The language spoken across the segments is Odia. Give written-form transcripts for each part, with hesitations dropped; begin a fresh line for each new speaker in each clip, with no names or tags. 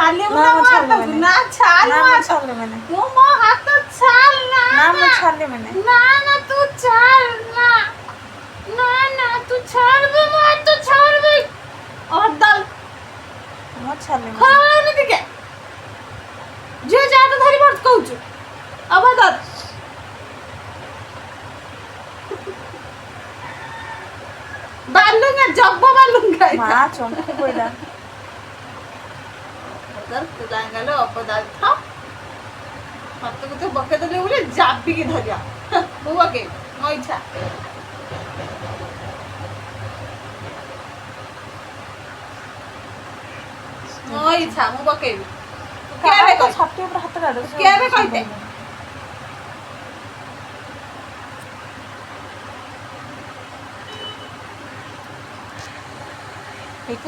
ଛାଡ଼ିବୁ
ନା
ନା
ମୁଁ
ମୋ ହାତକୁ
ଛାଡ଼ିବିନି
ନା ଛାଡ଼
ନା
ମୋ
ମୁଁ
ହାତ
ଛାଡ଼ିବିନି
ତୁ ମୋ ହାତ ଛାଡ଼ ନା
ନା
ନା
ମୁଁ ଛାଡ଼ିବିନି
ନା ନା ତୁ ଛାଡ଼ ନା ନା ନା ତୁ ଛାଡ଼ିବୁ ମୋ ହାତ ଛାଡ଼ିବୁ ଅଦଲ
ମୁଁ ଛାଡ଼ିବିନି
ଖରାନି ଟିକେ ଝିଅ ଯାହା ଧରି ଭର୍ତ୍ତି କହୁଛୁ ଅଭଦର ବାଲୁଙ୍ଗା ଜବ ବାଲୁଙ୍ଗା
ମା ଚମକି ପଇଲା
ଅପଦାର୍ଥ ଅପଦାର୍ଥ ହାତକୁ ତ ପକେଇଦେଲେ ବୋଲି ଜାବିକି ଧରିବା ମୁଁ ପକେଇବି ମୋ ଇଚ୍ଛା ମୋ ଇଚ୍ଛା ମୁଁ ପକେଇବି କେବେ
କାହା ଛାତି ଉପରେ ହାତ କାଢ
କେବେ କହିତେ?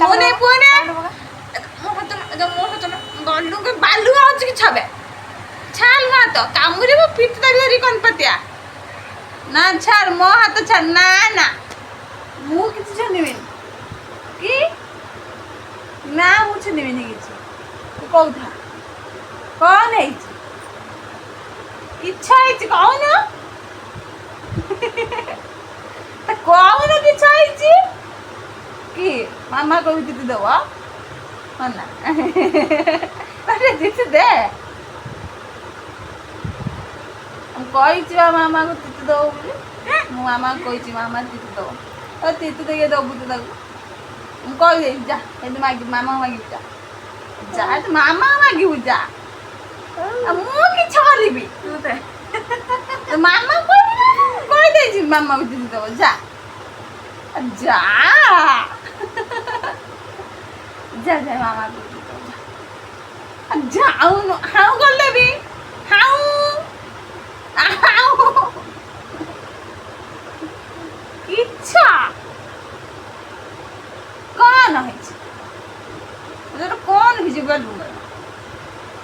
ପୁନେ ପୁନେ ମୋ ହାତ ମୋ ହାତ ବାଲୁଙ୍ଗା ବାଲୁଙ୍ଗା ଅଛି କି ଛାବେ ଛାଲ ମୋ ହାତ କାମୁଡ଼ିବ ପିଠି ଧରି ଧରି କନପତିଆ ନା ଛାଡ଼ ମୋ ହାତ ଛାଡ଼ ନା ନା ମୁଁ କିଛି ଛିଣ୍ଡିବିନି କି ନା ମୁଁ ଛିଣ୍ଡିବିନି କିଛି ତୁ କହୁଥା କଣ ହେଇଛି ଇଚ୍ଛା ହେଇଛି କହୁନ କହୁନ କିଛି ହେଇଛି କି ମାମା କହୁଛି ଦିଦି ଦେବ ହଁ ନା ଆରେ ଦିଦି ଦେ ମୁଁ କହିଛି ବା ମାମାକୁ ତିତି ଦେବ ବୋଲି ମୁଁ ମାମାକୁ କହିଛି ମାମା ତିତି ଦେବ ଆଉ ତିତି ଦେଇକି ଦେବୁ ତୁ ତାକୁ ମୁଁ କହିଦେଇଛି ଯା ଏମିତି ମାଗିବୁ ମାମାକୁ ମାଗିବୁ ଯା ଯା ତୁ ମାମା ମାଗିବୁ ଯା ଆଉ ମୁଁ କିଛି କରିବି ମାମା କହିଦେଇଛି ମାମାକୁ ତିତି ଦେବ ଯା ଯା ଯା ଯା ମାମାକୁ ତିତି ଦେବ ଯା ଯାଉନୁ ହାଉ ଗଲେ ବି ହାଉ ହାଉ ଇଚ୍ଛା କଣ ହେଇଛି ତୋର କଣ ହେଇଛି ବାଲୁଙ୍ଗା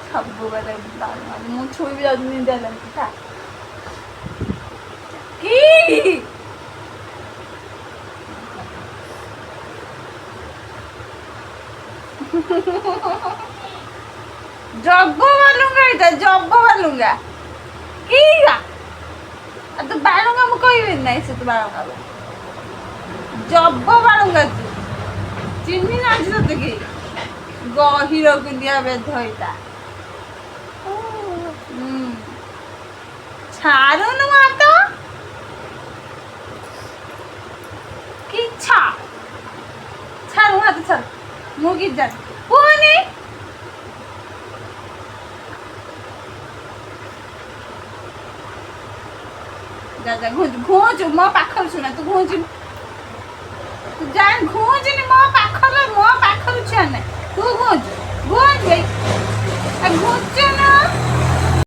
ସବୁବେଳେ ବାଲୁଙ୍ଗା ମୁଁ ଛୁଇଁବି ଯାଉଛି ନିଦ ହେଲାଣି ଥା କି ଜଗ ବାଲୁଙ୍ଗା ଏଇଟା ଜବ ବାଲୁଙ୍ଗା କି ଆଉ ତୁ ବାଳୁଙ୍ଗା ମୁଁ କହିବିନି ନାଇଁ ସେ ତୁ ବାଳୁଙ୍ଗା ବୋଲି। ଜବ ବାଳୁଙ୍ଗା ତୁ ଚିହ୍ନି ନାହାନ୍ତି ତତେ କେହି ଗହିର କୁଣ୍ଡିଆ ବେଧ ଏଇଟା ଛାଡ଼ୁନୁ ହାତ କି ଛାଡ଼ ହାତ ଛାଡ଼ ମୁଁ କିଛି ଜାଣି ପୁଣି ଯା ଯା ଘୁଞ୍ଚୁ ଘୁଞ୍ଚୁ ମୋ ପାଖରେ ଶୁଣା ତୁ ଘୁଞ୍ଚୁନି ତୁ ଯା ଘୁଞ୍ଚୁନି ମୋ ପାଖରେ ମୋ